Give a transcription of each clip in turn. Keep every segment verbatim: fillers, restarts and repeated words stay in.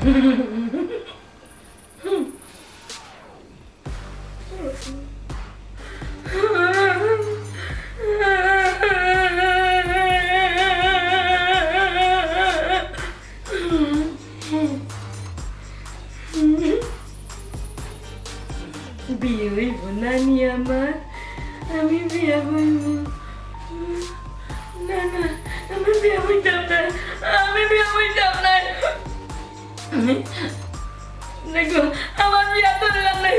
বিয়া অইবো না নি আমার? আমি বিয়া অইবো না। না, না, আমি বিয়া অইতাম না। আমি বিয়া অইতাম না। দেখো, আমার বিয়া দরকার নাই।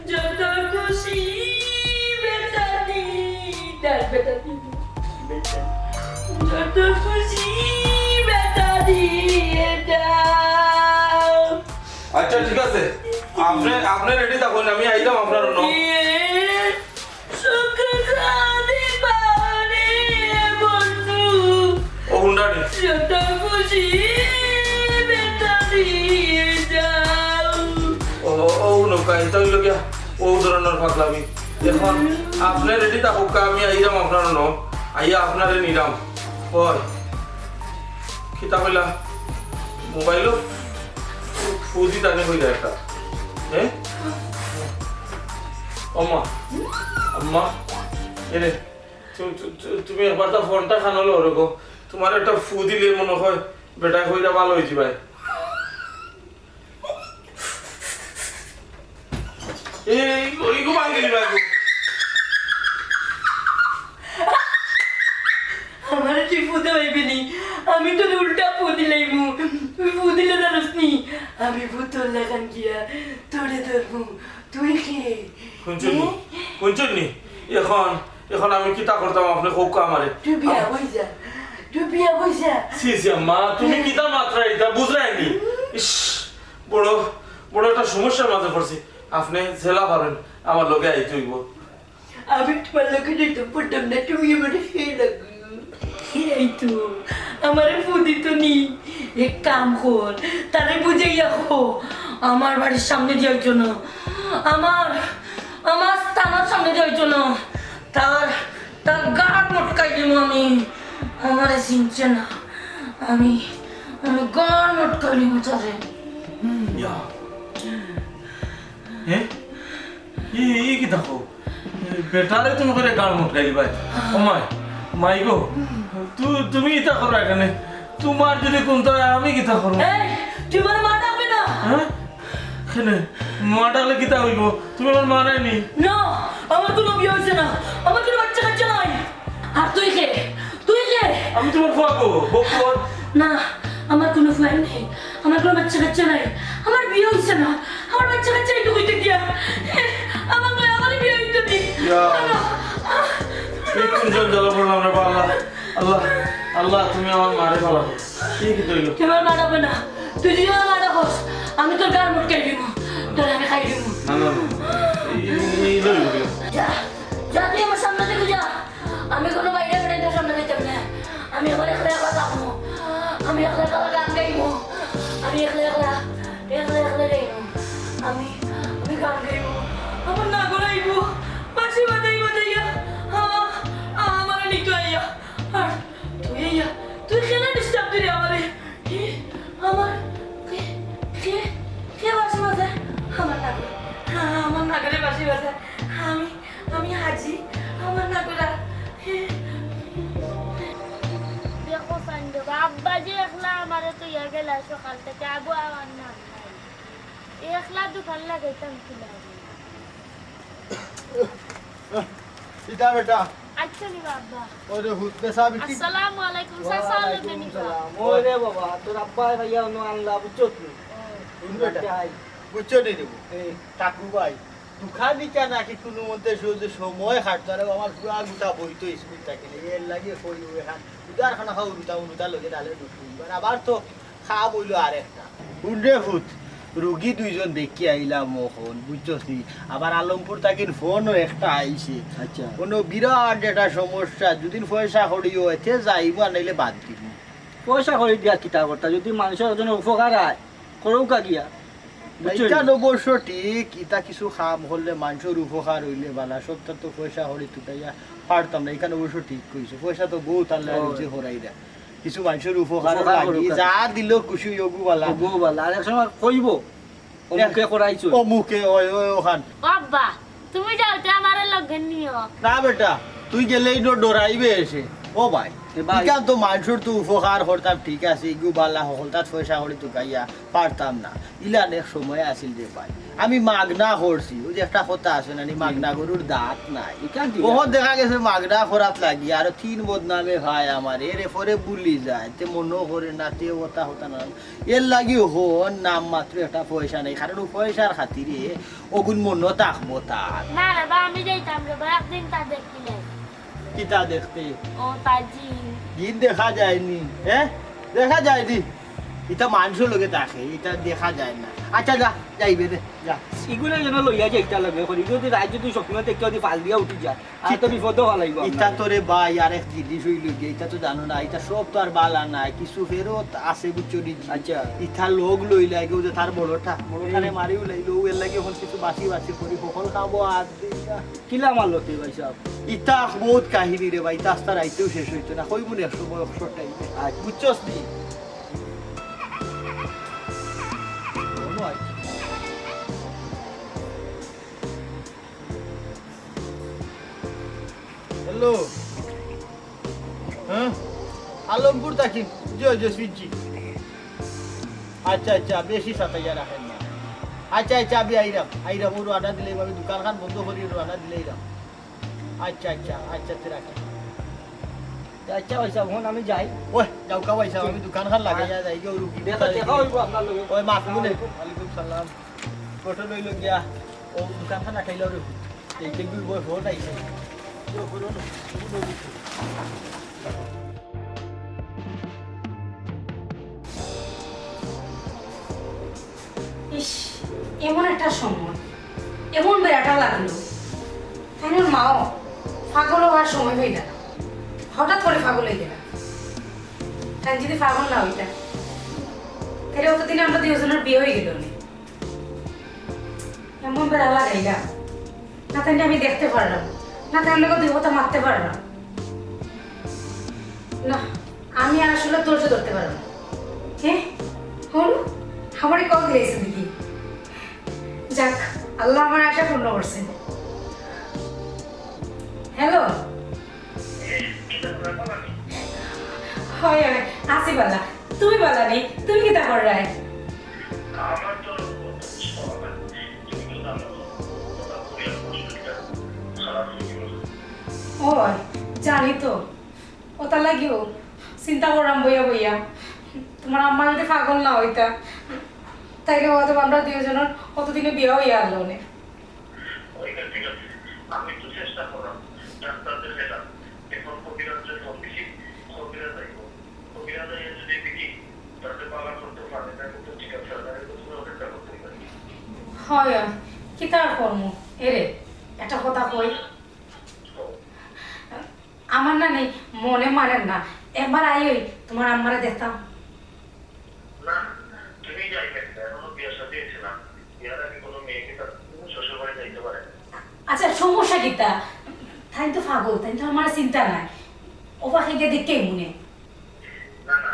যত খুশি বেটা দি, ডাক বেটা দি, বেটা। যত খুশি বেটা দি, ডাক। আচ্ছা, ঠিক আছে, আপনে, আপনে রেডি থাকইন, আমি আইলাম আপনার অনো। সুখ শান্তি পাওনে বন্ধু। ও হুন্ডানি। যত খুশি বেটা দি যাও। ও, ও, ও নৌকা, ইটা অইলো গিয়া ও ধরনর পাগলামি। অখন আপনে রেডি থাকউক্কা, আমি আইরাম আপনার অনো, আইয়া আপনারে নিরাম। অয়, কিতা কইলা? মোবাইলো ফু-, ফু দিতানি কইলা একটা। হ্যাঁ? ও মা, আম্মা, এরে, তু-, তু-, তু-, তুমি একবার তো ফোনটা কানো লও রে গো। তুমার একটা ফু দিলে মনো অয় বেটায় কইরা ভালা অইযিবায়। এই, ওই গো, ভাঙ্গি দিবা গো। আমারে তুই ফু দেওয়াইবে নি? আমি তোরে উল্টা ফু দিলাইমু। তুই ফু দিলে জানোস নি? আমি ভূতর লাখান গিয়া তোরে ধরমু। তুই কে? হুনছইন নি? হুনছইন নি? অখন, অখন আমি কিতা করতাম, আপনে কউক্কা আমারে। তুই বিয়া অই যা। তুই বিয়া অই যা। ছি, ছি, আম্মা, তুমি কিতা মাতরায়, ইতা বুঝরায় নি? ইস, বড়, বড় একটা সমস্যার মাঝে পড়ছি। আপনে যেলা পারইন, আমার লগে আইতে অইবো। আমি তুমার লগে যাইতাম পারতাম না, তুমি আমারে ফেলা লাগো। এই তো, আমারে ফু দিতো নি। এক কাম কর, তারে বুঝাইয়া ক, আমার বাড়ির সামনেদি আইতো না, আমার, আমার থানার সামনেদি আইতো না, তার, তার গাড় মটকাই দিমু আমি। আমারে চিনছে না, আমি, আমি গাড় মটকাই দিমু তারে। ইয়া। হ্যাঁ? ই, ই কিতা কও? বেটারে তুমি করে গাড় মটকাইলিবায়? ও মাই, মাই গো, তু-, তুমি ইতা করো এখানে। তুমার যদি কুন্তা অয়, আমি কিতা করমু? এই, তুই আমার মা ডাকবে না। হ্যাঁ? কেনে? মা ডাকলে কিতা অইবো? তুমি আমার মা নায় নি? না, আমার কুনু বিয়া অইছে না, আমার কুনু বাচ্চা কাচ্চা নাই। আর তুই কে? তুই কে? আমি তুমার ফুয়া গো, বকুল। না, আমার কুনু ফুয়া নাই, আমার কুনু বাচ্চা কাচ্চা নাই, আমার বিয়া অইছে না, আমার বাচ্চা কাচ্চা একটু কইতে দিয়া, আমার ভাই আমার বিয়া অইতো নি। ইয়া। আল্লাহ। এই কুন জঞ্জালো পড়লাম রে বা আল্লাহ। আল্লাহ, আল্লাহ, তুমি আমার মারে ভালা করো। কি কি তৈল? তুই আমার মা ডাকবে না, তুই যদি আমার মা ডাকস, আমি তোর গাড় মটকাই দিমু, তোর আমি খাই দিমু। না, না, না। এই, এই, এই লই, লই। যা, যা তুই আমার সামনে থাকি যা। আমি কুনু বাইরে বেটাইন্তর সামনে যাইতাম না। আমি অখন একলা একলা থাকমু। আমি একলা একলা গান গাইমু। আমি একলা একলা, একলা একলা গাইমু। আমি, আমি গান গাইমু। আমার নাগর আইবো। বাঁশি বাজাই বাজাইয়া। আ, আ, আমারে নিতো আইয়া। আর তুই আইয়া, তুই কেনে disturb দিরে আমারে? এ, আমার, কে, কে, কে বাঁশি বাজায়? আমার নাগর। আ, আমার নাগরে বাঁশি বাজায়। আমি আমি আজি আমার নাগরা। দেখো সাইন দেবা, আব্বা যে একলা আমারে থইয়া গেলা সকাল থাকি, আগু আওয়ার নাম নাই। একলা দোকান লাগাইতাম কি লাগে? ইটা বেটা। আচ্ছা নি বাবা। ওরে হুত বেসা বিটি। আসসালামু আলাইকুম, চাচা, আলাইকুম সালাম। ওরে বাবা, তোর আব্বা ভাইয়া অনো আনলা, বুঝছো তুই? হুন বেটা। বুঝছো নি রে? এই টাকু ভাই। দুখান ইটা নাকি কুনু মতে সহজে সময় কাটতো, আর আমার পুরা গুটা বই তো স্কুল থাকে না, এর লাগি কই ও এখান উদার খানা খাও, রুতা উনুতা লগে ডালে ঢুকু। এবার আবার তো খাওয়া বইলো আর একটা। হুন রে ফুত, রুগী দুইজন দেখি আইলাম অখন, বুঝছস নি? আবার আলমপুর থাকি ফোনও একটা আইছে। আচ্ছা। কোনো বিরাট একটা সমস্যা, যদি পয়সা কড়ি অয়, তে যাইমু, আর নাইলে বাদ দিমু। পয়সা কড়ি দিয়া কিতা করতা, যদি মানুষর একজন উপকার অয়, করউক্কা গিয়া। বুঝছো? ইখান অবশ্য ঠিক, ইতা কিছু কাম করলে মানষর উপকার অইলে বালা, সবতা তো পয়সা কড়ি তুকাইয়া পারতাম না, ইখান অবশ্য ঠিক কইছো, পয়সা তো বউত আল্লায় ও। রুজি করাইরা, কিছু মানষর উপকার উপকার লাগি, করুক। যা দিলেও খুশি অইগু বালা। অগু বালা, আর এক সময় কইবো, অমুকে করাইছো। অমুকে, ওই, ওই, ওখান। ও আব্বা, তুমি যাও, তে আমারে লগে নিও। না বেটা, তুই গেলেই তো ডরাইবে এসে। ও ভাই, এ ভাই। ইখান তো মানষর তো উপকার করতাম, ঠিক আছে, ইগু বালা হকলতাত পয়সা কড়ি তুকাইয়া পারতাম না। ইলান এক সময় আছিল রে ভাই, আমি মাগনা করছি, ওই যে একটা কথা আছে না নি, মাগনা গরুর দাঁত নাই। ইখান ঠিক ওহন আছে। দেখা গেছে মাগনা করাত লাগি, আরো তিন বদনামে ভাই আমার, এরে পরে ভুলি যায়, তে মনো করে না, তে ওটা হতা না। এর লাগি হন নাম মাত্র একটা পয়সা নাই, কারণ ও পয়সার খাতিরে অগুন মনো থাকবো তার। না রে বা, আমি যাইতাম রে বা, একদিন তা দেখিলাই। কিতা দেখতে? ও, তার জিন। জিন দেখা যায়নি, হ্যাঁ? দেখা যায়নি। ইটা মানষর লগে থাকে, ইটা দেখা যায় না। আচ্ছা, যা, যাইবে রে, যা। ইগুলা যেন লইয়া যাইতা লাগে, করি যদি রাইত যদি স্বপ্ন দেখতে যদি ফাল দিয়া উঠি যায়, আর তো বিপদ ফালাইবো আমরা। ইটা তো রে ভাই, আরেক জিনিস অইল গিয়া, ইটা তো জানো না, ইটা সব তো আর বালা নাই, কিছু ফেরত আছে, বুঝছো নি? আচ্ছা। ইটা লোক লইলা, কেউ যে তার বড়টা, বড়টারে হুম। মারি উলাইলো, এর লাগি এখন কিছু বাসি বাসি করি, হকল খাবো আর দিই না। কিলা মারলো তুই ভাই সাহেব? ইটা বহুত কাহিনী রে ভাই, ইটা আস্তা রাইতেও শেষ অইতো না, কইবো না একশো বয়স টাইমে। আচ্ছা। বুঝছস নি? বলো আর কি। হ্যালো। হ্যাঁ? আলমপুর থাকি। জি, জি, শুনছি। আচ্ছা, আচ্ছা, বেশি সাতাইয়া রাখেন না। আচ্ছা, আচ্ছা, আমি আইরাম, আইরাম, ও রওয়ানা দিলে, আমি দোকানখান বন্ধ করি, রওয়ানা দিলে আইরাম। আচ্ছা, আচ্ছা, আচ্ছা, তে রাখি। তে আচ্ছা, ভাই সাহেব, এখন আমি যাই। ওই, যাও কা ভাই সাহেব, আমি দোকানখান লাগাইয়া যাই, গিয়ে রুগী দেখা, দেখা হইবো আপনার লগে। ওই, মাহমুদ, আসসালামু আলাইকুম। ওয়ালাইকুম সালাম। ফটো লইল গিয়া, ও দোকানখান আটাইল রে। এই যে দুই বই ফোন আইছে। ইস, এমন একটা সময়, এমন বেড়াটা লাগলো, তাইন মাও পাগল হওয়ার সময় হইল না, হঠাৎ করে পাগল হয়ে গেল। তাই যদি পাগল না হইতা, তাহলে অতদিনে আমরা দুজনের বিয়ে হয়ে গেল নি। এমন বেড়া লাগাইলা, না তাইলে আমি দেখতে পারলাম না, তাইলে দুই কথা মারতে পারলাম না। আমি আসলে ধৈর্য ধরতে পারলাম না। হে, হলো, আমারে কল দিলাইছে দেখি। যাক, আল্লাহ আমার আশা পূর্ণ করছেন। হ্যালো। হয়, হয়, আছি বালা। তুমি বালা নি? তুমি কিতা কররায়? আমার তো কিছু করার নাই। তুমি তো জানো, তোমার পরিবার পরিস্থিতিটা খারাপ হয়ে গেল। ওই, জানি তো। ওটা লাগিও চিন্তা করলাম বইয়া বইয়া। তোমার আম্মা যদি পাগল না হইতা, তাইলে হয়তো আমরা দুইজনের অতদিনে বিয়া হইয়া আনলো নে। ওইটা ঠিক আছে, আমি একটু চেষ্টা করলাম, ডাক্তার দেখাইলাম, এখন কবিরাজরে ফোন দিছি, কবিরাজ আইব। কবিরাজ আইয়া যদি দেখি, তাতে পালা করতে পারে, তাহলে তো ঠিক আছে, আর নাহলে তো তুমি অপেক্ষা করতে পারি। হয়, হয়, কিতা আর করমু? এরে, একটা কথা কই। আমার না নেই, মনে মানের না, একবার আই ওই তোমার আম্মারে দেখতাম। না, তুমি যাইবে না, এখনো বিয়া শাদী হয়েছে না। বিয়ার আগে কোনো মেয়েকে তার শ্বশুর বাড়ি যাইতে পারে না। আচ্ছা, সমস্যা কিতা? তাই তো পাগল, তাই তো আমার চিন্তা নাই। ও পাখি গিয়ে দেখে মনে। না, না,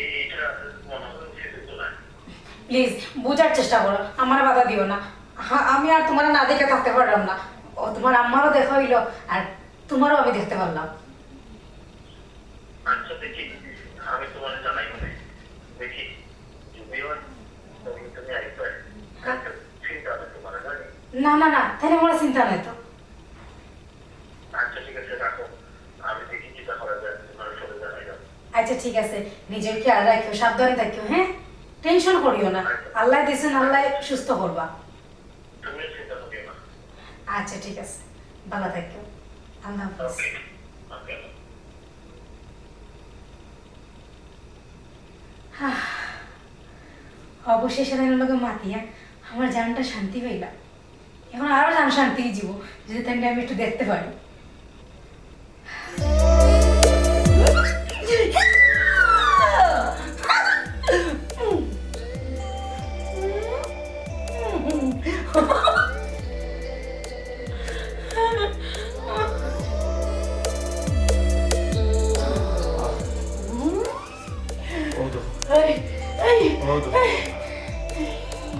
এই, এটা মনে হয় উচিত হতো না। প্লিজ, বুঝার চেষ্টা করো, আমার বাধা দিও না। হা-, আমি আর তোমার না দেখে থাকতে পারলাম না। ও, তোমার আম্মারও দেখা হইলো, আর তোমারও আমি দেখতে পারলাম। আচ্ছা, দেখি, আমি তোমারে জানাই মনে। দেখি, যদি হয়, তাহলে তুমি আরেকবার। হ্যাঁ। আচ্ছা, চিন্তা আছে তোমার, জানি? না, না, না, তাহলে আমার চিন্তা নাই তো। আচ্ছা, ঠিক আছে, রাখো। আমি দেখি কিতা করা যায়, তোমার ফোনে জানাই দাও। আচ্ছা, ঠিক আছে, নিজের খেয়াল রাখিও, সাবধানে থাকিও, হ্যাঁ? টেনশন করিও না, আচ্ছা। আল্লাহ দিয়েছেন, আল্লাহ সুস্থ করবা। তুমিও চিন্তা করিও না। আচ্ছা, ঠিক আছে, ভালো থাকিও, আল্লাহ হাফেজ। ওকে, ওকে। হাহ, অবশেষে তাইন লগে মাতিয়া আমার জানটা শান্তি পাইলাম। এখন আরো জান শান্তি হয়ে যাব, যদি তাইন আমি একটু দেখতে পারি।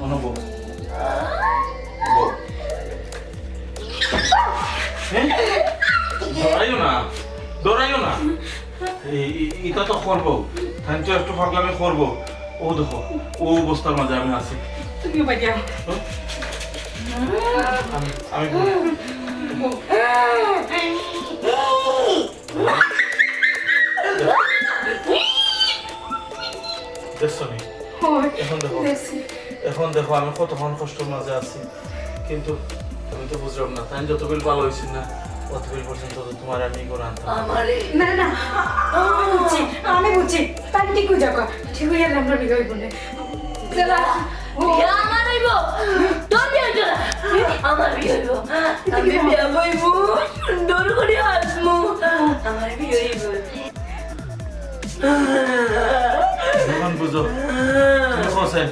অনুভব। বউ। হ্যাঁ? ডরাইও না, ডরাইও না। এই, এই, ইটা তো করবো, তাইন তো একটু পাগলামি করবো। ও দেখো, ও অবস্থার মাঝে আমি আছি। তুমি বাঁচাও। হ্যাঁ? আমি, আমি দেখছো নি? ওই, এখন দেখো, দেখছি। এখন দেখো আমি কতক্ষণ কষ্টর মাঝে আছি, কিন্তু আমি তো বুঝলাম না, তাইন যত বিল ভালো হইছে না, অত বিল পর্যন্ত তো তোমার আমি করে আনতাম। আমারে না, না, আমি বুঝছি, আমি বুঝছি। তাইন ঠিক হয়ে যাবো, ঠিক হয়ে গেলে আমরা বিয়ে হইব না। চলো, আসো। বিয়া আমার হইব, তোর বিয়া হইব না। আমার বিয়া হইব, আমি বিয়া হইব, সুন্দর করে আসবো। আমার বিয়া হইব। এখন বুঝো, তুমি কইছে,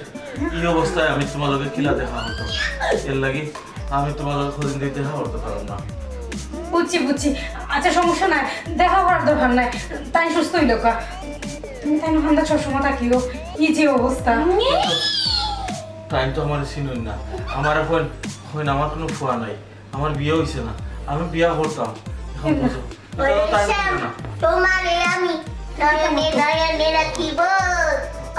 এই অবস্থায় আমি তোমার লগে কিলা দেখা হতো, এর লাগি আমি তোমার লগে কদিন ধরি দেখা করতে পারলাম না। বুঝছি, বুঝছি। আচ্ছা, সমস্যা নাই, দেখা করার দরকার নাই। তাইন সুস্থ হইল কা? তুমি তাইন ঠান্ডা সবসময় থাকিও, কি যে অবস্থা। তাইন তো আমার চিনইন না, আমার এখন, এখন আমার কোনো ফুয়া নাই, আমার বিয়া হইছে না, আমি বিয়া করতাম। এখন বুঝো। পরিশ্রম, তোমারে আমি নয়নে নয়নে রাখিব,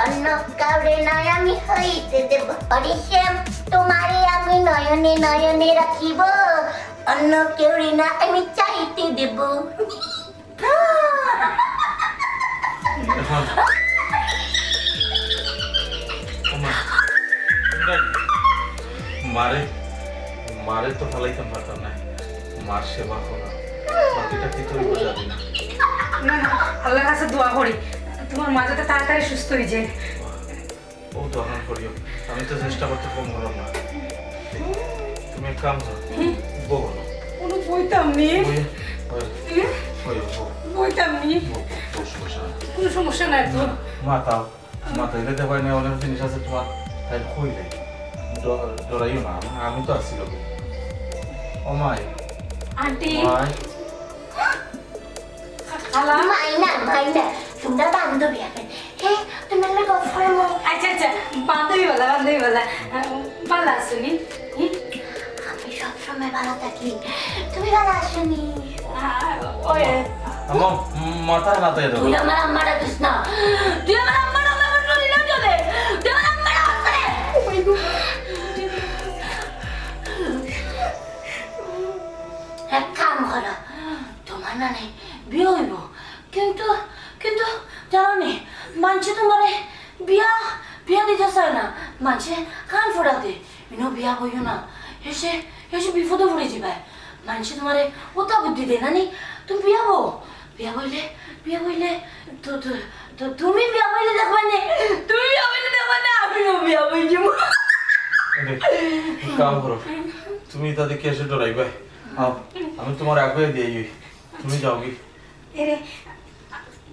অন্য কাউরে নয় আমি হইতে দেব। পরিশ্রম, তোমারে আমি নয়নে নয়নে রাখিব, অন্য কেউরে না আমি চাইতে দেব। এখন, ওমা, মারে, মারে তো ফালাইতাম পারতাম না। মার সেবা করা, বাকিটা কি তুই বোঝাবি না? না, না, আল্লাহর কাছে দোয়া করি, তোমার মা যাতে তাড়াতাড়ি সুস্থ হয়ে যায়। ও তো এখন করিও, আমি তো চেষ্টা করতে কম করলাম না। তুমি এক কাম করো, বউ বলো। কোনো বইতাম নি। বই, বই, হুম? বই, বউ। বইতাম নি। বউ, বউ, বউ, সমস্যা নাই। কোনো সমস্যা নাই তো। মাতাও, মাতাইলে দেখো না, অনেক জিনিস আছে তোমার, তাই কইলে। ড-, ডরাইও না, আমি, আমি তো আছি লগে। ও মাই। আন্টি। মাই। খালা? মাইনা, মাইনা, তোমরা বান্ধবী এখন। হে, তোমরা লোক অফার। আচ্ছা, আচ্ছা, বান্ধবী বলা, বান্ধবী বলা। আহ, ভালো আছো নি? হুম? আমি সবসময় ভালো থাকি। তুমি ভালো আছো নি? আহ, ওই। আম্মা, মাথা না তো এরকম। তুই আমার আম্মা ডাকিস না। তুই আমার আম্মা ডাকলে আমার শরীরে জ্বলে। তুই আমার আম্মা ডাকলে। এক কাম করো, তোমার নানে বিয়া হইব, কিন্তু, কিন্তু জানো নি, মানষে তোমারে বিয়া, বিয়া দিতে চায় না, মানষে কান ফোড়া দে, ইনো বিয়া হইও না, হেষে, হেষে বিপদে পড়ি যিবায়। মানষে তোমারে ওতা বুদ্ধি দে না নি, তুমি বিয়া হও, বিয়া হইলে, বিয়া হইলে, তো, তো, তো তুমি বিয়া হইলে দেখবা নে, তুমি বিয়া হইলে দেখবা নে, আমিও বিয়া হই যিমু। এই দেখ, এক কাম করো, তুমি ইতা দেখি হেষে ডরাইবায়। আও, আমি তোমার আগে দিয়ে যাই, তুমি যাও কি? এরে,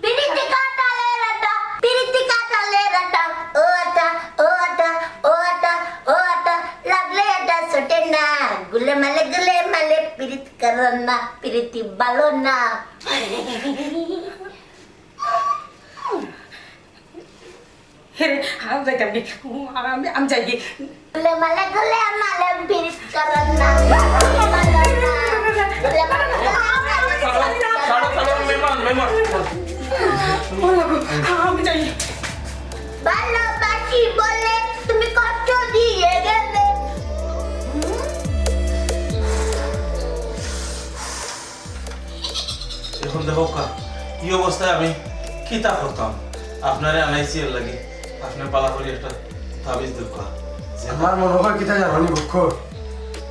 পিরিতি কাটালে রাটা, পিরিতি কাটালে রাটা, ও আটা, ও আটা, ও আটা, ও আটা, লাগলে আটা ছোটে না, গুলে মালে গুলে মালে পিরিত করো না, পিরিতি ভালো না। হেরে, আমি যাইতাম কি? আমি, আমি যাই কি? গুলে মালে গুলে মালে পিরিত করো না। গুলে মালে গুলে মালে ছাড়ো, ছাড়ো, মেহমান, মেহমান। ও, আমি যাই। ভালোবাসি বলে তুমি কষ্ট দিয়ে গেলে। এখন দেখো কা, কি অবস্থায় আমি কিতা করতাম? আপনারে আনাইছি এর লাগি, আপনে বালা করি একটা তাবিজ দেউক্কা। আমার মনে হয় কিতা জানো নি, বুঝছো?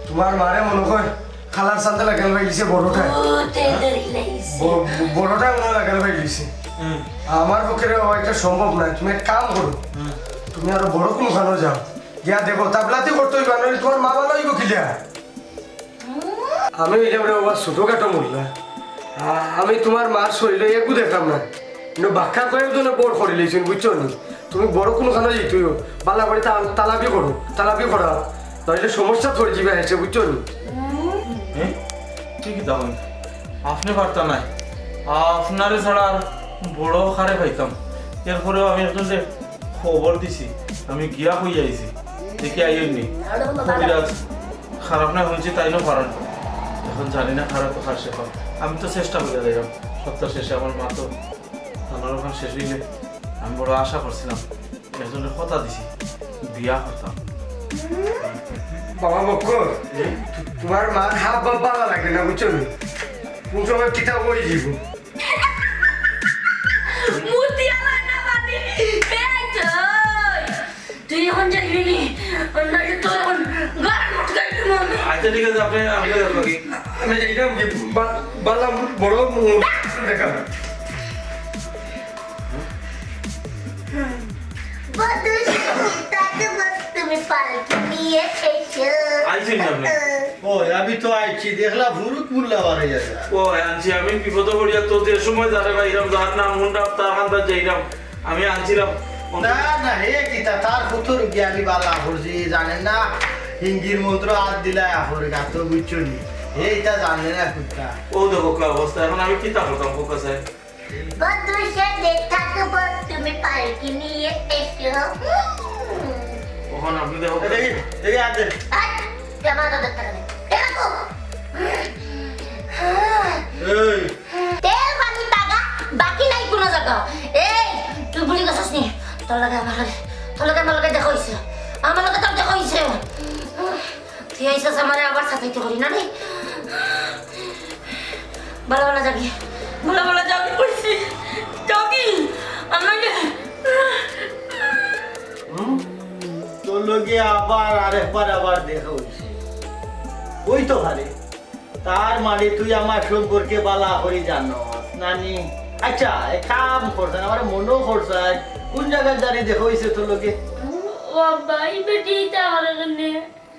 তোমার মারে মনে হয় খালার সাথে লাগাল পাই দিছে বড়টায়। ও, তে ধরি লাইছে। ব-, ব-, বড়টায় মনে হয় লাগাল পাই দিছে। হুম। আমার পক্ষে রে বাবা, এটা সম্ভব নয়। তুমি এক কাম করো, হুম। তুমি আরো বড় কোনোখানো যাও, গিয়া দেখো, তাবলাতি করতে হইবা, নইলে তোমার মা ভালো হইব কিলা? আমি হইলাম রে বাবা ছোটখাটো মোল্লা। আ-, আমি তোমার মার শরীরে একটু দেখলাম না। কিন্তু বাক্কা কয়েকজনে বড় করে লইছেন, বুঝছো নি? তুমি বড় কোনোখানে যাইতে হইও। বালা করে তা-, তালাবি করো, তালাবি করা। নইলে সমস্যা পড়ে যাবে হেষে, বুঝছো নি? হ্যাঁ? ঠিক আছে, আপনে পারতা নাই। আপনারে ছাড়া আর বড় কারে পাইতাম। এরপরেও আমি একজনরে খবর দিছি, আমি গিয়া কইয়া আইছি, দেখি আইয়নি। কবিরাজ, খারাপ না হইছে, তাইন পারইন। এখন জানি না খারাপ তো খার শেষ। আমি তো চেষ্টা করিয়া যাইরাম, সপ্তাহ শেষে আমার মা তো তান ওখান শেষ অইলে আমি বড় আশা করছিলাম, একজনরে কথা দিছি, বিয়া করতাম। বাবা বক্কর, তুমার মার হাব ভাব ভালা লাগে না, বুঝছো নি? কোন সময় কিতা অই যাইবো। মূর্তি আলা না বাদে, এই তুই, তুই এখন যাইবি নি? নাইলে তোর এখন গাল মটকাই দিমু আমি। আচ্ছা, ঠিক আছে, আপনে, আপনে যান বাকি। আমি যাইরাম কি? বা-, বালা বড় মু-, দেখাম। বন্ধু, তাকে বল, তুমি পালকি নিয়ে এসো। আইছেন নি আপনে? ও, আমি তো আইছি, দেখলা ভুরুত মুল্লা বাড়াইয়া যায়। ও, আনছি, আমি বিপদো পড়িয়া তো যে সময় যারে পাইরাম, যার নাম হুনরাম, তার কান্দাত যাইরাম। আমি আনছিলাম। না, না, হে কিতা, তার কত রুগী আমি বালা করছি, জানে না, হিঙ্গির মন্ত্র হাত দিলা এখন গাতো, বুঝছো নি? হে ইতা জানে না কুত্তা। ও দেখো কি অবস্থা, এখন আমি কিতা করতাম, খোকা সাহেব? বন্ধু, সে যে থাকবো, তুমি পালকি নিয়ে এসো। হুম। ওখানে আপনি দেখো। এই, এই, এই, আদে। আয়, জামা তো দেখতে গেলে। এই, তেল পানি পাগা, বাকি নাই কোনো জাগা। এই, তুই ভুলি গেছস নি? তোর লগে আমার লগে, তোর লগে আমার লগে দেখা হইছে। আমার লগে তোর দেখা হইছে। তুই আইছস আমারে আবার সাতাইতে করি না রে। বালা বালা যাবি, বালা বালা যাবি কইছি। যাবি, আর নাইলে হুম? তোর লগে আবার আরেকবার আবার দেখা হইছে। ওই তো হারে। তার মানে তুই আমার সম্পর্কে বালা করি জানস, নানি? আচ্ছা, এক কাম করছাই, আমার মনও করছাই, কোন জাগাত জানি দেখা হইছে তোর লগে? ও আব্বা, এই বেটি ইতা করে কেনে?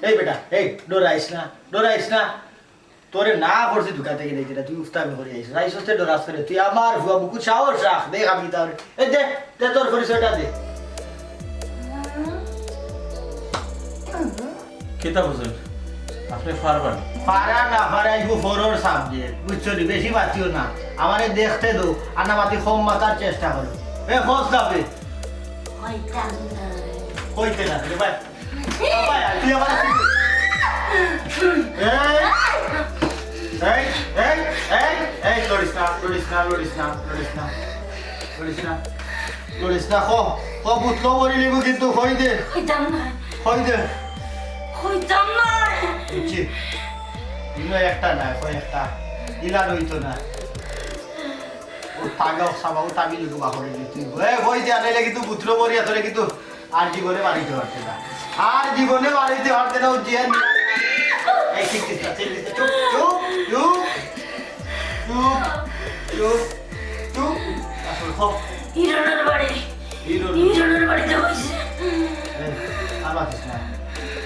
এই বেটা, এই, ডরাইস না, ডরাইস না। তোরে না করছি দোকান থাকি নিতে না, তুই উফতামি করি আইছস। আইছস তে ডরাস করে, তুই আমার ফুয়া বুকুত সাহস রাখ, দেখ আমি তার। এই দে, দে তোর পরিচয়টা দে। কিতা বুঝেন? আপনি পারবেন? পারা না পারা, এগু ফোরর subject, বুঝছো নি? বেশি মাতিও না। আমারে দেখতে দো, আনা মাতি কম মাতার চেষ্টা করো। এ, খোঁজ যাবে। কইতাম না। কইতে না, রে ভাই। ও ভাই, তুই আমার এই, এই, এই, এই, এই, লড়িস না, লড়িস না, লড়িস না, লড়িস না, লড়িস না। লড়িস না, ক, ক, বুতলো মরি নিব কিন্তু, কই দে। কইতাম না। কই দে। কইতাম না। বুঝছি। ইনো একটা না, কয় একটা। ইলা রইতো না। ও তাগাও সাবাও তাবি লুকু বাহরে তুই। এ, কই দে, আনাইলে কিন্তু বুতলো মরিয়া তোরে কিন্তু আর জীবনে বাড়িতে পারতে না। আর জীবনে বাড়িতে পারতে না, ও জিয়ান। এই, ঠিক, ঠিক, ঠিক, ঠিক, চুপ, চুপ, চুপ। চুপ, চুপ, চুপ। আসল খ। হিরণর বাড়ি। হিরণ। হিরণর বাড়িতে হইছে। এই, আর মাতিস না।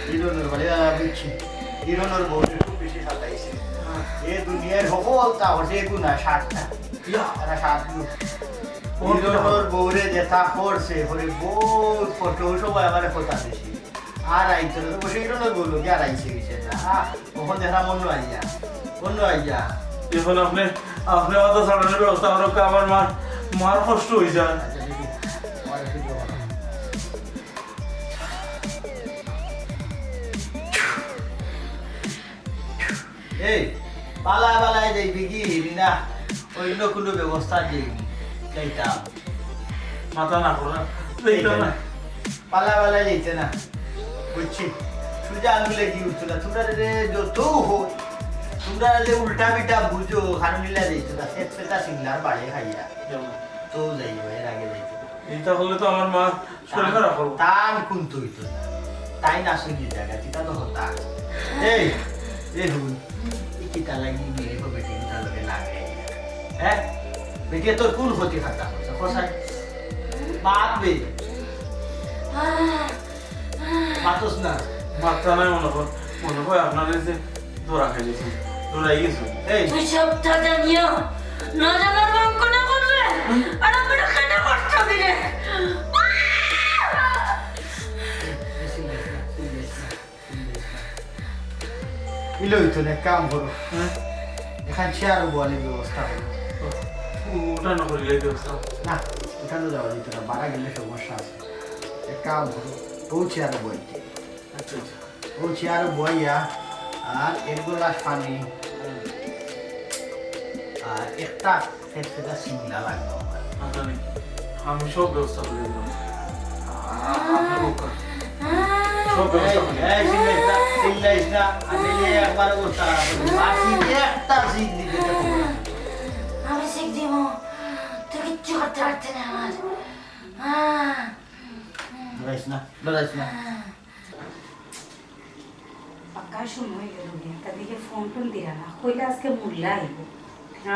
হিরণর বাড়ি, আ, বুঝছি। হিরণর বউরে খুব বেশি সাজাইছে। এ দুনিয়ার হকল তা হচ্ছে এগু না, সাতটা। ইয়া। তারা সাত লোক। ও, হিরণর বউরে যেতা করছে, ওরে বহুত কষ্ট, ওই সময় আমার কথা বেশি। আর আইতো না, তো বসে হিরণর বউ লোকে আর আইছে গেছে না। আহ, কখন দেখা মন আইয়া, মন আইয়া। এখন আপনি, আপনি অত ছাড়ানোর ব্যবস্থা করুক, আমার মার, মার কষ্ট হয়ে যায়। আচ্ছা, দেখি, আমার একটু জমা। এই, পালা পালায় যাইবি কি? না, অন্য কোনো ব্যবস্থা যাইবি, যাইতাম। মাথা না করা, যাইতাম না। পালা পালায় যাইতে না, বুঝছি? সুজা আঙ্গুলে কি উঠতো না, তোমরা রে যত হো, তোমরা যে উল্টা পিটা বুঝো, খানুনিলা যাইতো না, পেট পেটা সিংলার বাড়ি খাইয়া। যেমন? তো যাইও, এর আগে যাইতো না। এটা হলে তো আমার মা শরীর খারাপ হলো। তান কুন তুই তো না। তাই না শুনি জায়গা, এটা তো হতা। এই, এ হুন, এই কিতা লাগি মেয়ে কো বেটি কিতা লগে লাগে? হ্যাঁ? বেটি তোর কোন ক্ষতি খাতা করছে? কোথায়? বাপ বে। মাতস না। মাথা নাই মনে হয়, মনে হয় আপনার এই যে ধরা খাই গেছে, ধরাই গেছে। এই। তুই সবটা জানিও, না জানার অঙ্কটা করবে, আর আমার কেন কষ্ট দিলে? ইলো হইতো না, এক কাম করো। হ্যাঁ? এখান চেয়ার বওয়ানির ব্যবস্থা করো। ও-, ওটা না করিলে ব্যবস্থা? না, ওটা তো যাওয়া যেত না, বাড়া গেলে সমস্যা আছে। এক কাম করো, ও চেয়ারো বইতে। আচ্ছা, আচ্ছা। ও চেয়ারো বইয়া আর এক গ্লাস পানি আর একটা ফেটফেটা সিংলা লাগবো আমার। আচ্ছা, আমি, আমি সব ব্যবস্থা করে দিলাম। আ-, আপনার উপকার। সব ব্যবস্থা এই, করে দিলাম। এই, চিল্লাইস না, চিল্লাইস না। আমি এই একবার অবস্থা খারাপ করে দিলাম। আর তুই একটা সিং দিতে পারবি না। আমি সিং দিব। তুই কিচ্ছু করতে পারতে না আমার। আহ। ডরাইস না, ডরাইস না। পাক্কা সময় গেল গিয়া, তার দিকে ফোন টোন দিলা না, কইলা আজকে মোল্লা আইব,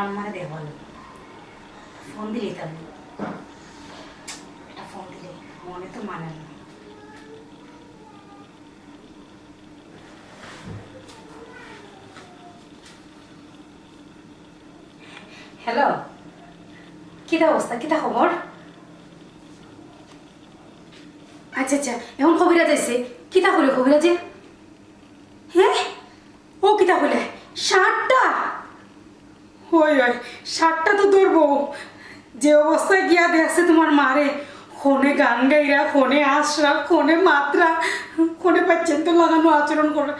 আম্মারে দেখবা লাগবো। ফোন দিলি তাহলে, একটা ফোন দিলে মনে তো মানে না। হ্যালো, কিতা অবস্থা, কিতা খবর? আচ্ছা, আচ্ছা, এখন কবিরাজ আইছে। কিতা কইলে কবিরাজে? হে? ও কিতা কইলে? সাতটা? হয়, হয়, সাতটা তো ধরবো। যে অবস্থায় গিয়া দেখছে তোমার মারে, কোনে গান গাইরা, কোনে আসরা, কোনে মাতরা, কোনে বাচ্চাইন্তর লাখান আচরণ কররা।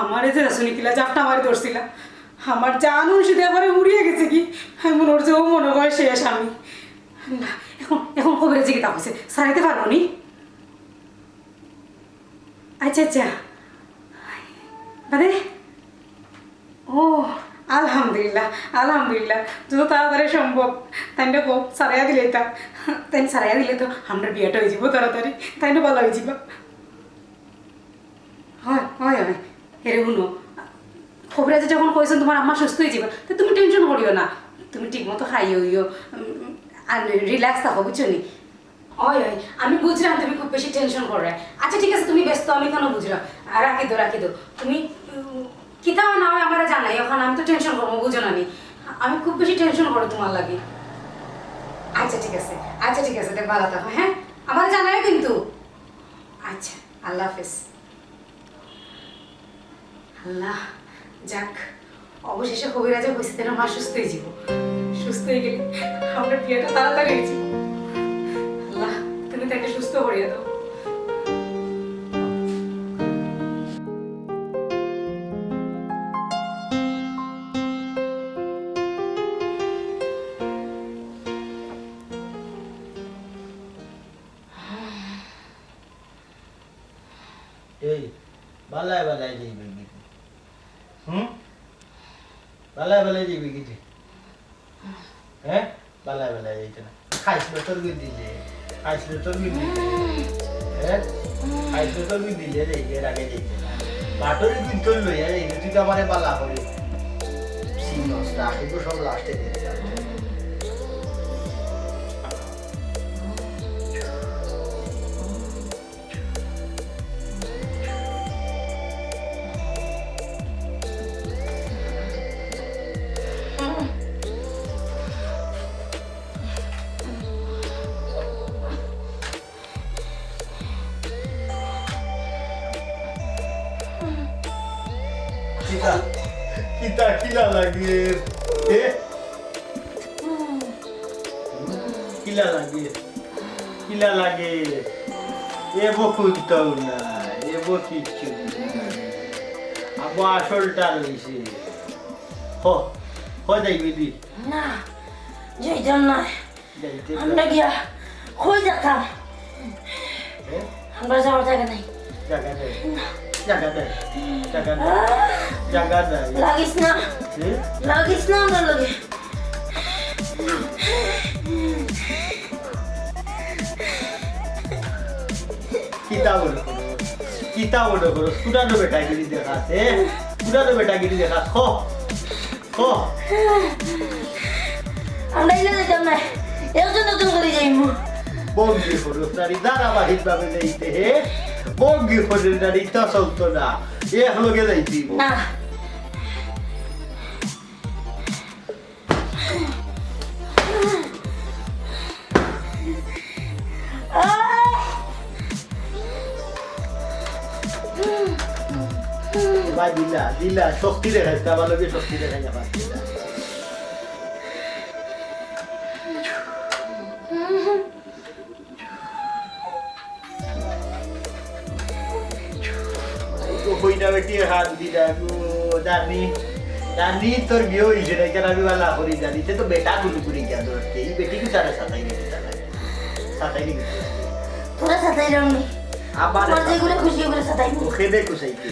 আমারে যে রাসুনি কিলা জাপটা মারি ধরছিলা, আমার জান হুঁশ দিয়া একবারে উড়িয়া গেছে কি, আমি মনে করছি ও মনে হয় শেষ আমি। না, এখন, এখন কবিরাজে কিতা কইছে, সারাইতে পারবো নি? আচ্ছা, আচ্ছা। বাদে? ও, আলহামদুলিল্লাহ, আলহামদুলিল্লাহ। যত তাড়াতাড়ি সম্ভব, তাইনরে কও, সারাইয়া দিলাইতা। তাইন সারাইয়া দিলে তো আমরার বিয়াটা অইযিবো তাড়াতাড়ি, তাইনও ভালা অইযিবা। হয়, হয়, হয়। হেরে হুনো, কবিরাজে যখন কইছইন তোমার আম্মা সুস্থ অইযিবা, তে তুমি টেনশন করিও না। তুমি ঠিক মতো খাইও, ইও, উম, আর রিল্যাক্স থাকো, বুঝছো নি? অয়, অয়, আমি বুঝরাম তুমি খুব বেশি টেনশন কররায়। আচ্ছা, ঠিক আছে, তুমি ব্যস্ত, আমি কেনে বুঝরাম। আর রাখি দেও, রাখি দেও। তুমি, উম, কিতা অয় না অয় আমারে জানাইও, অখন আমি তো টেনশন করমু, বুঝো না নি? আমি খুব বেশি টেনশন করি তোমার লাগি। আচ্ছা, ঠিক আছে, আচ্ছা, ঠিক আছে, তে ভালা থাকো, হ্যাঁ? আমারে জানাইও কিন্তু। আচ্ছা, আল্লাহ হাফেজ। আল্লাহ, যাক, অবশেষে কবিরাজে কইছে তাইন মা সুস্থ অইযিবো। সুস্থ অইগেলে আমরার বিয়াটা তাড়াতাড়ি অইযিবো। আল্লাহ, তুমি তাইনরে সুস্থ করিয়া দেও। এই, বালায় বালায় যাইবে কিন্তু। হুম? বালায় বালায় যাইবে কিন্তু। হ্যাঁ? বালায় বালায় যাইতে না। খাইছিল তোর গুদ দিলে। খাইছিল তোর গুদ দিলে। হ্যাঁ? খাইছিল তোর গুদ দিলে যাইবে, এর আগে যাইতে না। বাটরি কিন্তু লইয়া যাইবে, তুই তো আমারে বালা করে। সিনস, রাখিব সব লাস্টে দিয়ে দিলাম। কিতা? কিতা? কিলা লাগে? এ? কিলা লাগে? কিলা লাগে? এ বকুল তো না, এ বো কিচ্ছু না। আবো আসলটা রইছে। হ, হ যাইবে দি। না, যাইতাম না। যাইতে আমরা গিয়া কই যেতাম? এ? আমরা যাওয়ার জাগা নাই। জাগা নাই। জাগা নাই। জাগা নাই। আহ! জাগা নাই। লাগিস না। এ? লাগিস না আমরার লগে। কিতা মনে করো? কিতা মনে করো? কুরানো বেটাগিরি দেখাস, এ? কুরানো বেটাগিরি দেখাস, ক। ক। আমরা ইলা যাইতাম না। একজন একজন করি যাইমু। বগি করস নারী, ধারাবাহিক ভাবে যাইতে হে। বগি করস নারী, তা চলতো না। এক লগে যাইতে হইব। না। ভাই, দিলা, দিলা, শক্তি দেখাইস না, আমার লগে শক্তি দেখাইস না, ভাই, দিলা। কইনা বেটি হাত দিলা গো, জানি, জানি তোর বিয়া অইছে না, ইখান আমি বালা করি জানি। তে তো বেটা গুলো করে গিয়া ধরতে, এই বেটি কি সারা সাতাই নি দিতা লাগে? সাতাই নি দিতা লাগে? তোরা সাতাই রং নি। আবার তোর যেগুলো খুশি ওগুলো সাতাই নি। ওকে দে কুসাইতে।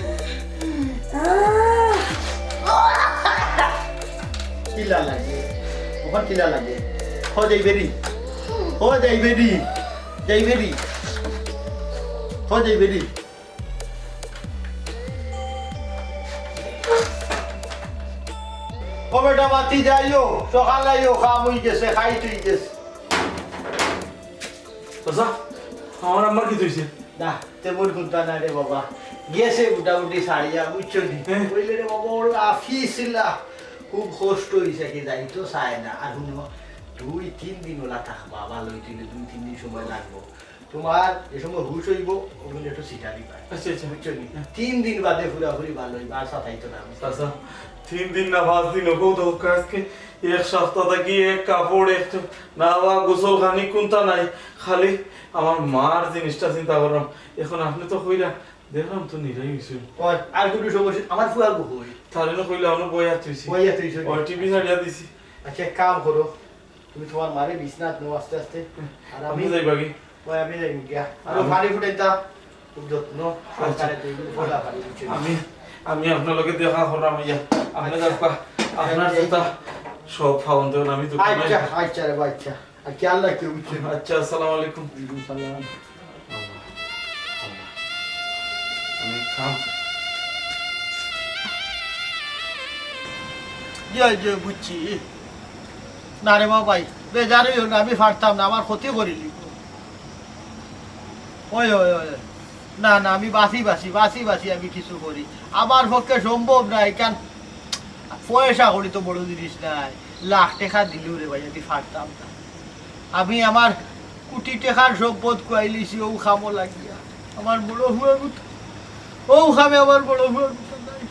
আহ! কিলা লাগে? ওখান কিলা লাগে? হো যাইবে রে। হো যাইবে রে। যাইবে রে। হো যাইবে রে। ও বেটা, বাতি যাইও, সকাল আইও, কাম অই গেছে, খাই তুই গেছে। চাচা, আমার আম্মার কিতা অইছে? না, তেমন কুন্তা না রে বাবা, গেছে মোটামুটি সারিয়া, বুঝছো নি? হ্যাঁ। কইলে রে বাবা, ওর আফিসিলা খুব কষ্ট অইছে, কি যাইতো চায় না। আর হুনো, দুই তিন দিন ওলা থাকবা, বালা অইতে অইলে দুই তিন দিন সময় লাগবো। তোমার যে সময় হুশ অইবো, ওগুলো একটু সিটারি পায়। আচ্ছা, আচ্ছা। বুঝছো নি? হ্যাঁ। তিন দিন বাদে পুরাপুরি বালা অইবা, আর সাতাইতো না। চাচা, তিন দিন না পাঁচ দিন অউক তো আজকে এক সপ্তাহ থাকি এক কাপড়, এক চ-, নাওয়া, গোসল খানি কুন্তা নাই। খালি আমার মার জিনিসটা চিন্তা করলাম। এখন আপনে তো কইরা, দেখলাম তো নিরাই অইছে। ওই, আর কুনু সমস্যা? আমার ফুয়া গো কই? তারে না কইলে আমরা বইয়া থইছি। বইয়া থইছি। ওই টিভি ছাড়িয়া দিছি। আচ্ছা, এক কাম করো, তুমি তোমার মারে বিছনাত নেও আস্তে আস্তে। আর আমি আপনে যাইবা কি? ওই আমি যাই গিয়া। আর আমি পানি ফুটাইতা, খুব যত্ন সহকারে আচ্ছা। তুই কিন্তু ফোলা পানি, বুঝছো? আমি, আমি আপনার লগে দেখা করলাম ইয়া। আপনে আচ্ছা। যাবা, আপনার আমি যেটা সব ফাউন দেন, আমি তো আচ্ছা, আচ্ছা রে ভাই, আচ্ছা। আর খেয়াল রাখিও, বুঝছো? আচ্ছা, আসসালামু আলাইকুম। ওয়ালাইকুম সালাম। আমি কাম। জি, জি, বুঝছি। না রে বাবাই, বেজার অইও না, আমি পারতাম না, আমার ক্ষতি করিলি। ওই, ওই, ওই, ওই। না, না, আমি বাঁচি, বাঁচি, বাঁচি, বাঁচি আমি কিছু করি। আমার পক্ষে সম্ভব না, ইখান পয়সা কড়ি তো বড় জিনিস নায়। লাখ টেকা দিলেও রে ভাই, আমি পারতাম না। আমি আমার কোটি টেকার সম্পদ খুয়াইলিছি অউ কামো লাগিয়া। আমার বড় ফুয়া গুতা, অউ কামে আমার বড় ফুয়া গুতা নাই।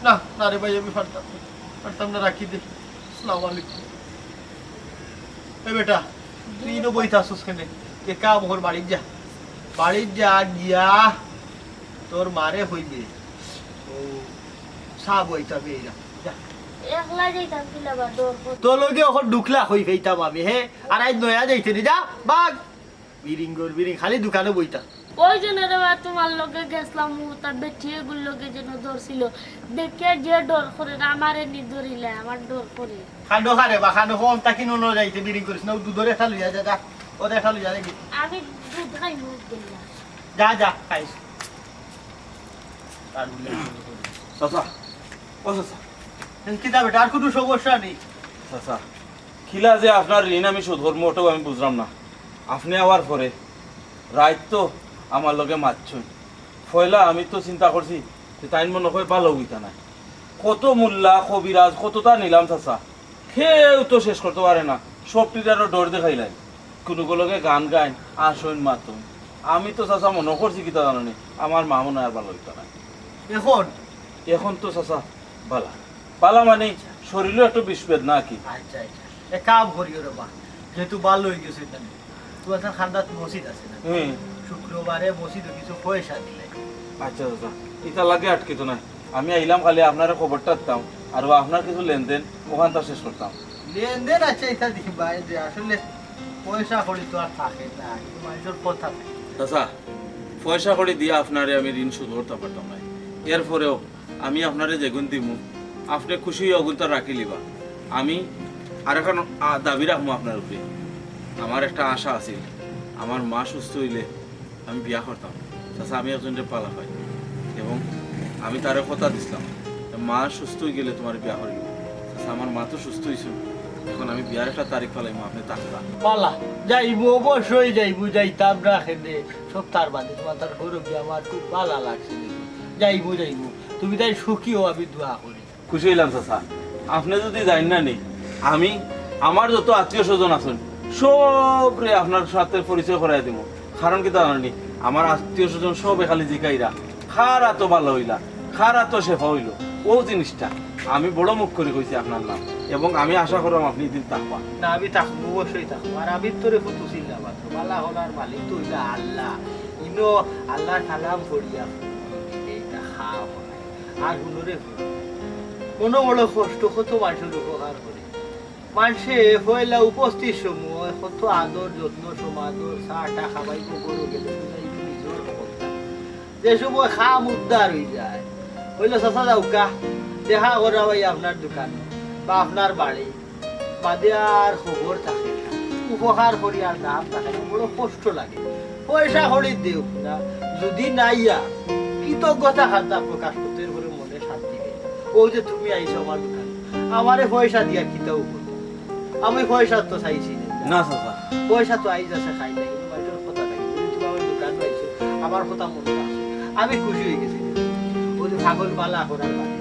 না, না রে ভাই, আমি পারতাম না, পারতাম না, রাখি দে। আসসালামু আলাইকুম। এ বেটা, তুই ইনো বইতা আছস কেনে? এক কাম কর, বাড়িত যা। বাড়িত যা, গিয়া তোর মারে কইবে। ও, চা বইতা বেইরা। যা। একলা যাইতাম কিলা বা, ডর করি। তোর লগে অখন ঢুকলা কই পাইতাম আমি, হে? আর আইজ নয়া যাইতে নি, যা, ভাগ। বিরিং গর বিরিং, খালি দোকানো বইতা। ওই জন্য রে বা, তোমার লগে গেছলাম, ও তার বেটি এগুর লগে যেন ধরছিল। দেখে যে ডর করে, আমারে নি ধরিলে, আমার ডর করে। খান্ডো খা রে বা, খান্ডো খা, অন্তা কিনো ন যাইতে বিরিং করিস না, ও দুধর এটা লইয়া যা, যা। ওর এটা লইয়া দেখি। আমি দুধ খাই মুখ দিলাম। যা, যা, খাইস। চাচা, ও চাচা। কিতা বেটা, আর কুনু সমস্যা নি? চাচা, কিলা যে আপনার ঋণ আমি শোধ করমু, ওটাও আমি বুঝলাম না। আপনে আওয়ার পরে রাইত তো আমার লগে মাতছইন। পয়লা আমি তো চিন্তা করছি যে তাইন মনে অয় ভালা অইতা নায়। কত মোল্লা, কবিরাজ, কততা নিলাম চাচা, কেউ তো শেষ করতো পারে না। সবটির আরো ডর দেখাইলাইন। কুনুগুর লগে গান গাইন, আসইন মাতইন। আমি তো চাচা মনো করছি কিতা জানো নি, আমার মা মনে অয় আর ভালা অইতা নায়। এখন? এখন তো চাচা ভালা। ভালা মানে শরীরও একটু বিষ বেদনা আর কি। আচ্ছা, আচ্ছা। এক কাম করিও রে বা, যেহেতু ভালা অই গেছে, তাহলে তুই এখন খান্দাত মসজিদ আছে না? হুম। শুক্রবারে মসজিদো কিছু পয়সা দিলে। আচ্ছা চাচা, ইতা লাগে আটকিতো নায়। আমি আইলাম খালি আপনারে খবরটা দিতাম, আর ও আপনার কিছু লেনদেন ওখানতা শেষ করতাম। লেনদেন আছে, ইতা দিবা, এই যে আসলে পয়সা কড়ি তো আর থাকে না, কিন্তু মানুষের কথা থাকে। চাচা, পয়সা কড়ি দিয়া আপনারে আমি ঋণ শোধ করতাম পারতাম নায়। এরপরেও আমি আপনারে যেগুন দিমু, আপনে খুশি অইয়া অগুনতা রাখিলিবা। আমি আরেকখান, আ, দাবি রাখমু আপনার উপরে। আমার একটা আশা আছিল, আমার মা সুস্থ অইলে আমি বিয়া করতাম। চাচা, আমি একজনরে ভালা পাই এবং আমি তারে কথা দিছলাম, মা সুস্থ অই গেলে তোমার বিয়া করিব। চাচা, আমার মা তো সুস্থ অইছইন, এখন আমি বিয়ার একটা তারিখ ফালাইমু, আপনে থাকতা। ভালা, যাইমু, অবশ্যই যাইমু, যাইতাম না কেনে? সব তার বাদে তোমার তার ঘরো গিয়া আমার খুব ভালা লাগছে। যাইমু, যাইমু, তুমি তাইন সুখী অও, আমি দোয়া করি। খুশি অইলাম চাচা, আপনে যুদি যাইন না নি, আমি আমার যত আত্মীয় স্বজন আছইন সবরে আপনার সাথে পরিচয় করাই দিমু। কারণ কিতা জানো নি, আমার আত্মীয় স্বজন সবে খালি জিকাইরা, কার আতো ভালা অইলা, কার আতো শেফা অইলো, অউ জিনিসটা। আমি বড় মুখ করি কইছি আপনার নাম, এবং আমি আশা করলাম আপনে ইদিন থাকবা। না, আমি থাকমু, অবশ্যই থাকমু। আর আমি তোরে কত চিল্লা মাত্র, ভালা করার মালিক তো অইলা আল্লা। ইনো আল্লার কালাম পড়িয়া, এই দেখা আর হুনো রে, মনো বড় কষ্ট, কত মানষর উপকার করি। মানষে পয়লা উপস্থিত সময় কত আদর যত্ন সমাদর, চা টা খাবাইবো, গরু গেলে বুঝাইবো, নিজর খবর নাই। যে সময় খাম উদ্ধার অই যায়, কইলো, "চাচা যাউক্কা, দেখা করাবায় আপনার দোকান বা আপনার বাড়ি।" বাদে আর খবর থাকে না, উপকার করি আর দাম থাকে না, বড় কষ্ট লাগে। পয়সা কড়ি দেউক না, যুদি নাইয়া কৃতজ্ঞতা খান্তা প্রকাশ করতে এর পরে মনে শান্তি নেই। ও যে তুমি আইছো আমার দোকানে, আমারে পয়সা দিয়া কিতাও করো, আমি পয়সা তো চাইছি না। না চাচা। পয়সা তো আইজ আছে, খাই নাই, কিন্তু মানষর কথা নাই। তুমি তো আমার দোকানো আইছো, আমার কথা মনে রাখছো, আমি খুশি অই গেছি। ও যে পাগল বালা করার বাদে